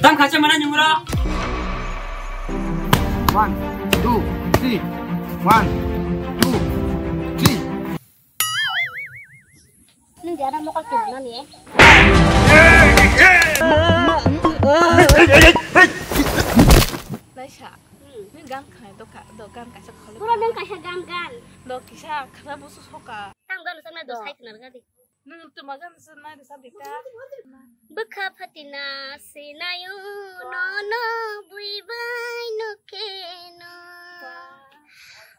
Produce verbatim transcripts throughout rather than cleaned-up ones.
Tam khacha mana nyumura. One, two, three. One, two, three. Nung jara mokol kiri nani? Naisa. Hmm. Nung gan khanai do ka, do gan kaisa khole. Pura nung kaisa gan gan. Do kisa khana busu soka. Tam gan sana do sai knar gadi. Nung tuma gan sana do sa dikta. Bwkha phatina sinayo nono bui bai no keno.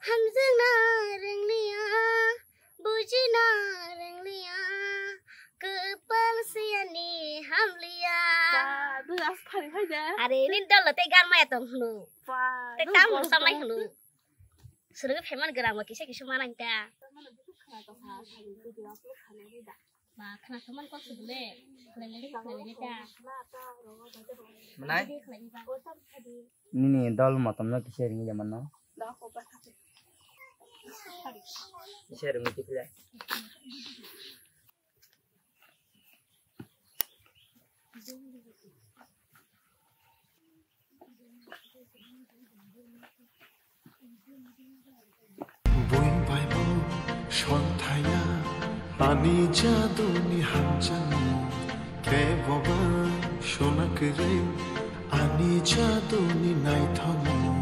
Hamjana renglia. Bujina renglia, kwpal siyani hamlia. Ba, do as phari phai da. Are, nini dolo tei gan maya tong hwno. Ba, tei do tam do samlai do. Hwno. Swrwngwi phaimani gwrang bo kisa kisa manai ta. Ba, khna thangmani kok sugule. Khlai lai khlai lai ta. Manai? Nini dol motom no kisa ringwi ya mano. Kisa ringwi kisa. Buini bai bo song thaya, ani jaduni hamjakmung, kebo ba sona kwrwi, ani jaduni naithokmung.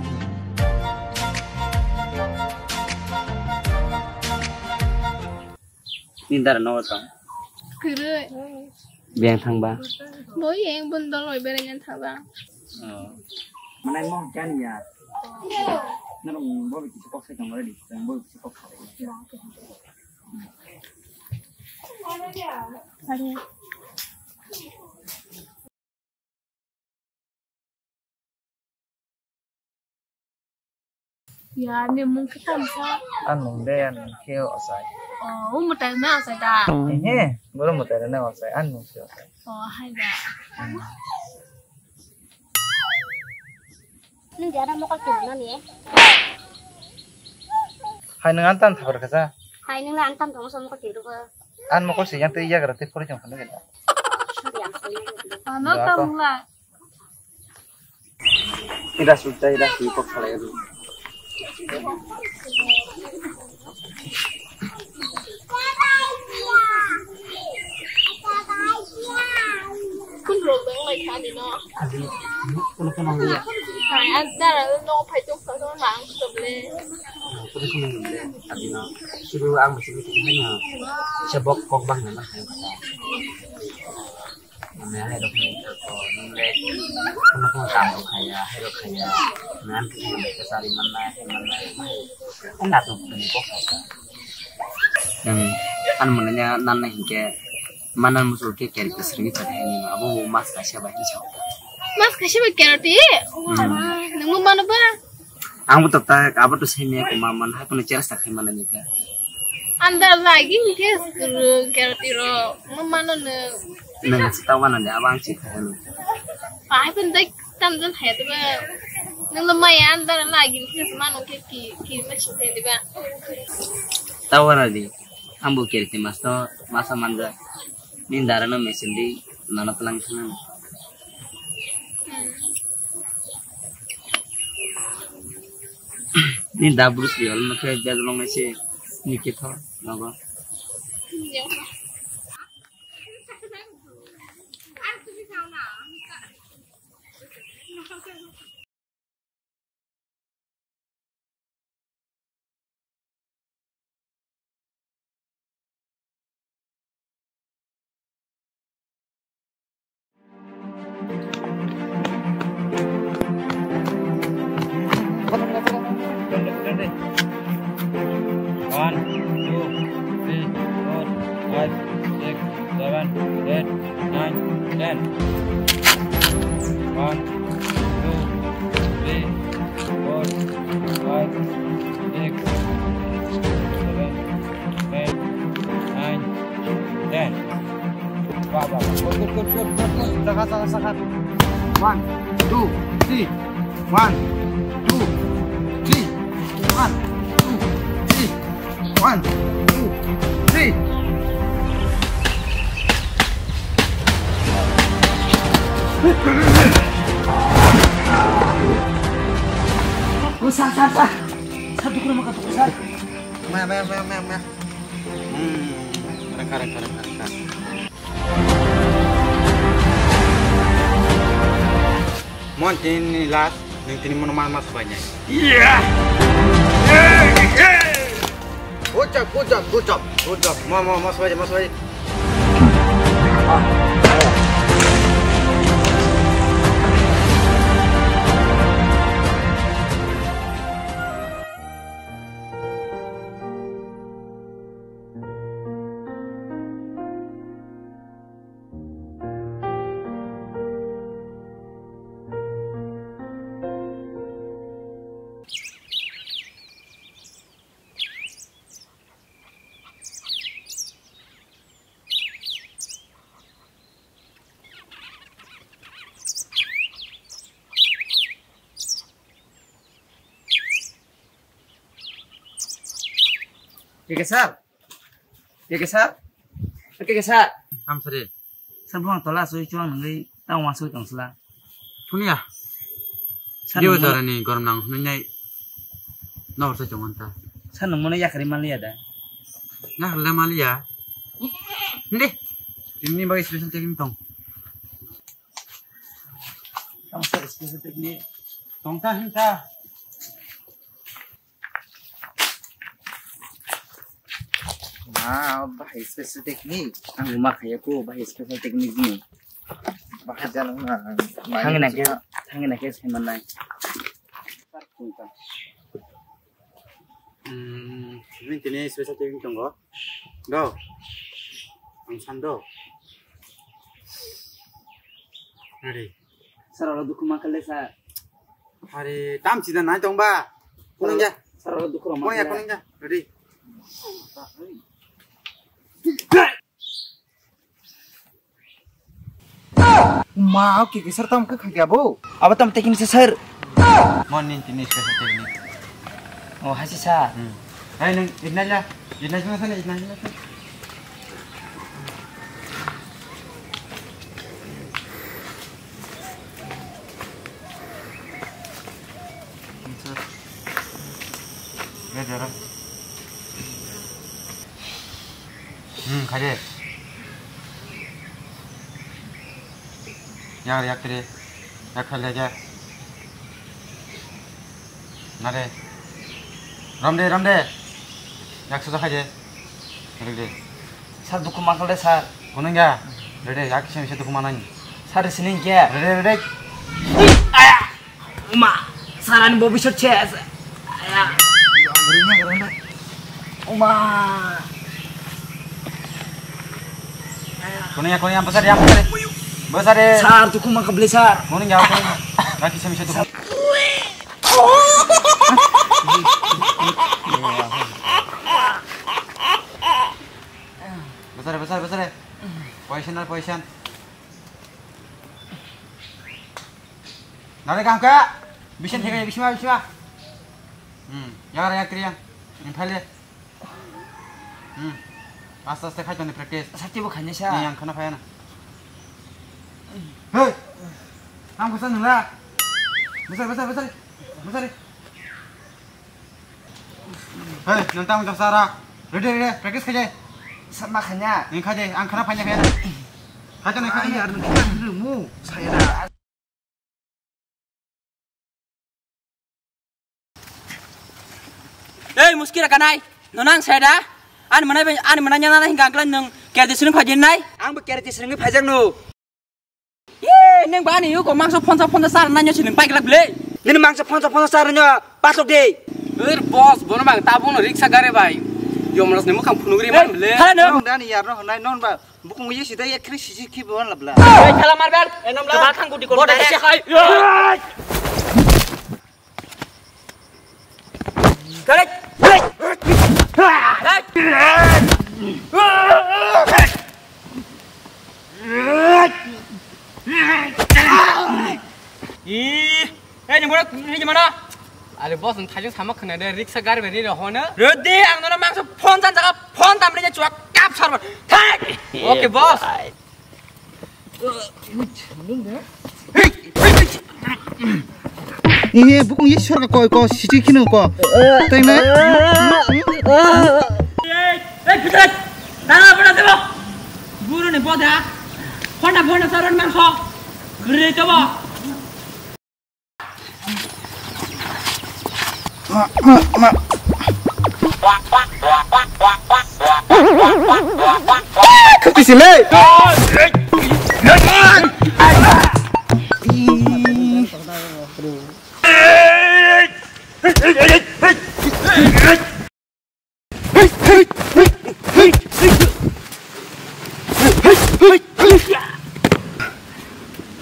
Ni dara no tong. Kwrwi. Beng thangba. Bo yang bun dol bai bereng thangba. Oh. Manai mo kan ya. Nang bo bi kisi kok sai tong ready. Nang bo bi kisi kok sai. Ya, ni mung khe tamo sa? Ang nung de, ang nung khe osai. Oh, o mwtai na osai da? Ehe, boro mwtai na osai, ang nung se osai. Oh, hai da. Nung de ana mokol kiri nani? Hai nung antan thabar kasa? Hai nung antan thong so mokol kiri ba? An mokol se yang tei yagra tei pori jong khana gela. Ano ta mula. Ida sutta ida ki kok salai adu. Kun rok dong lai kha ni no. Adi, kun kun ang dia. Hai, an dara no phai tung sa so mang so ble. Kun kun ang dia. Adi no. Sibu ang mesti mesti hai no. Sebok kok bang na hai kata. Mane hai rok ni ko nung le kono kono kam rok khaya, hai rok khaya. Nan ki hai bai ka sari manna, hai manna, hai. Anda to ni ko khaya. Nang an mane nya nan na hinke manan musul ke ker ke sri ta hai ni abo mas ka sha ba hi sa. Mas ka sha ba ker ti? Hmm. Nang mo mano ba? Ang bo to ta abo to semi ko ma man hai kono cheras ta khai mana ni ka. Andar lagi ni ke skru kerti ro. Mama no ne. Nang si ta wana de abang si khai no. Ai pen dai tam dan hai to ba. Nang no maya andar lagi ni ke mano ke ki ki ma si de ba. Ta wana de. Ang bo kerti mas to masa manda. Ni dara no mesin di nana pelang sana. Ni da Bruce Lee hol no khe bejlong nai se ni khe thor nogo. One, two, three, four, five, six, seven, eight, nine, ten. One, two, three, four, five, six, seven, eight, nine, ten. Ba, ba, ba. Kut, kut, kut, kut, kut, kut. Sakha, sakha, sakha. One, two, three. One, two, three. One, two, three. One, two, three. Sir, sir, sir. Sir, dukhu rwma kha, dukhu, sir. Ma, ma, ma, ma, ma. Hmm, rwkha, rwkha, rwkha, rwkha. Mon tini last, nwng tini mono ma, ma swbainai. Good job, good job, good job, good job. Mo, mo, mo swbaidi, mo swbaidi. Keke sir? Keke sir? Keke sir? Kam sari. Sir, buang tola sui chuang nangwi tang wansui tong sila. Punia. Sir, Diwa nangmano jora ni gorom nang hwnwi nai. Nor sa chong anta. Sir, nangmano yakari manliya da? Yakari le manliya. Hindi. Tini bagwi special taking tong. Tong sir, special taking. Tong ta hin ta. Ma, bahai special technique. Ang ma khaya ko, bahai special technique ni. Bahai jalo na. Thangna ke, thangna ke sai manai. Hmm, ini tini special technique tongo. Go. Ang sando. Ready. Sir, alo dukhu ma khalle sir. Hari tam sida nai tong ba. Kunung ja. Sir, alo dukhu roma Kunung ja, khalle. Kunung ja. Ready. Ma, oke, oke, sir, tam khe khakya bo. Abo tam tekin se sir. Mon ni tini special technique. Oh, hasi sir. Hmm. Hai nang itna ja. Itna ja sana, itna ja. Hmm, khai de. Yak, yak kiri. Yak khai le ke. Nare. Rom de, rom de. Yak suja khai de. Rik de. Sir, dukhu ma khalle sir. Kunung ya. Rede, yak kisa misa dukhu manani. Sir, sining ke. Rede, rede. Aya. Uma. Sir, ani bobisot ses. Aya. Uma. Kunung ya, kunung ya, besar ya, besar. Besar de. Sir, dukhu ma khalle sir. Kunung ya, kunung ya. Yak kisa misa dukhu. Besar, besar, besar. Poison na poison. Nare kam ka? Bisin thega, bisima, bisima. Hmm, ya, ya, kriya. Ini phale. Hmm. Aste aste khai toni practice. Sati bo khanya sa. Ni yang khana phaya na. Hey. Ham khasa nula. Besar, besar, besar. Besar. Hei, nang tamo jasa ra. Ready, ready, practice khaje. Sama khanya. Nang khaje, ang khana phanya khaya. Khaja nang khaja. Yar nang khana mu. Saya da. Ei, muskira kanai. Nonang saya da. Ani manai, ani manai nyana nang gangklan nang kerja sini khaje nai. Ang bo kerja sini phajang no. Ye, neng ba ani yuko mangso phonsa phonsa sar nanyo sining pai glak ble. Nini mangso phonsa phonsa sar nanyo patok de. Er boss, bono bang tabung no riksa gare bai. Yomros ni mukhang phunugri man ble. Hala no. Nong dani yar no honai non ba bukung ye sida ye kri sisi ki bon labla. Ei thala mar bel. Enam la. Ba thang gudi kon. Boda se hai. Ih, eh, ni bola, ni gimana? Are boss, ang thajak sama khna de, riksa gari beri rohona. Rodi, ang nono mangso phone jan jaga phone tamri je chuak kap sarban. Thak! Okay, boss. Ihe bukung ye sorka koi ko siti khino ko. Teng nai. Ei, ei, Peter, dana bana debo. Guru ni boda. Phone phone saron man kho. Guru ni debo. Ma, ma, ma. Kau kisile.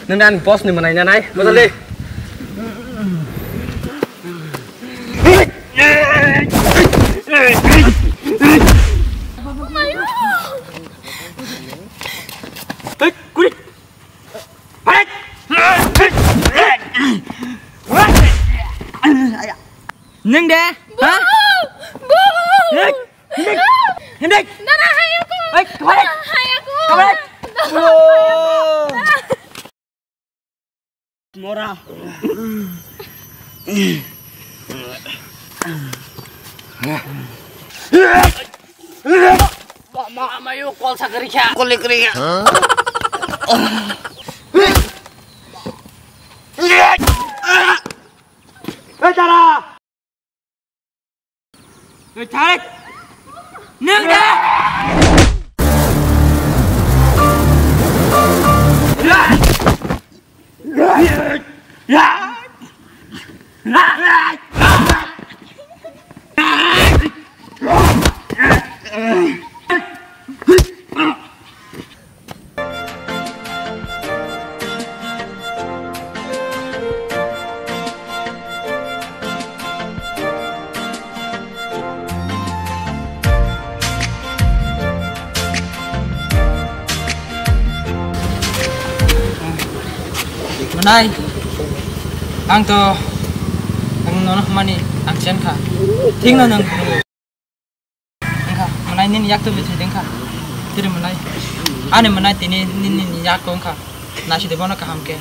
Nang dan boss ni manai nanai, betul deh. Hei, kulit. Hei. Neng de? Ha? Bu! Hei, hei, hei. Nana hayaku. Hei, kemana? Hayaku. Kemana? Mora. Mama, mama, yo kol sakri kya? Kol kri kya? Hei, tara. Hei, Tarik! Neng de! Mwnai, ang to ang nono hwnmani ang chen kha. Thik no nang. Wngkha, mwnai nini yak tubui thwidwng kha. Tiri mwnai. Ani mwnai tini nini, nini yak wngkha. Naisidi bono kaham khe.